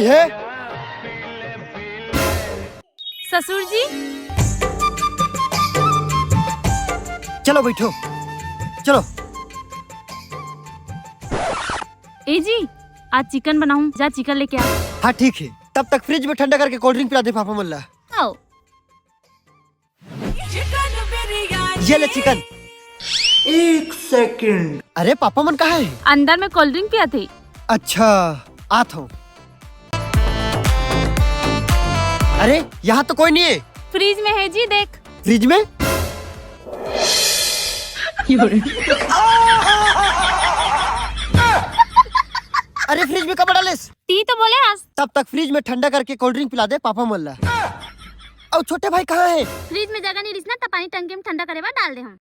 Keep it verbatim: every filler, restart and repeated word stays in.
ये? ससुर जी। चलो बैठो, चलो। ए जी, आज चिकन बनाऊं, जा चिकन लेके आ। हाँ ठीक है, तब तक फ्रिज में ठंडा करके कोल्ड ड्रिंक पिला दे पापा मन ला। आओ। ये ले चिकन। एक सेकंड। अरे पापा मन कहाँ है? अंदर में कोल्ड ड्रिंक पिया थे। अच्छा, आत हूँ। अरे यहाँ तो कोई नहीं है। फ्रिज में है जी, देख। फ्रिज में? अरे फ्रिज में कब डालेस? ती तो बोले हस। तब तक फ्रिज में ठंडा करके कोल्ड ड्रिंक पिला दे पापा मन ला। और छोटे भाई कहाँ है? फ्रिज में जगह नहीं रिस ना, त पानी टंकी में ठंडा करे बर डाल दे हंव।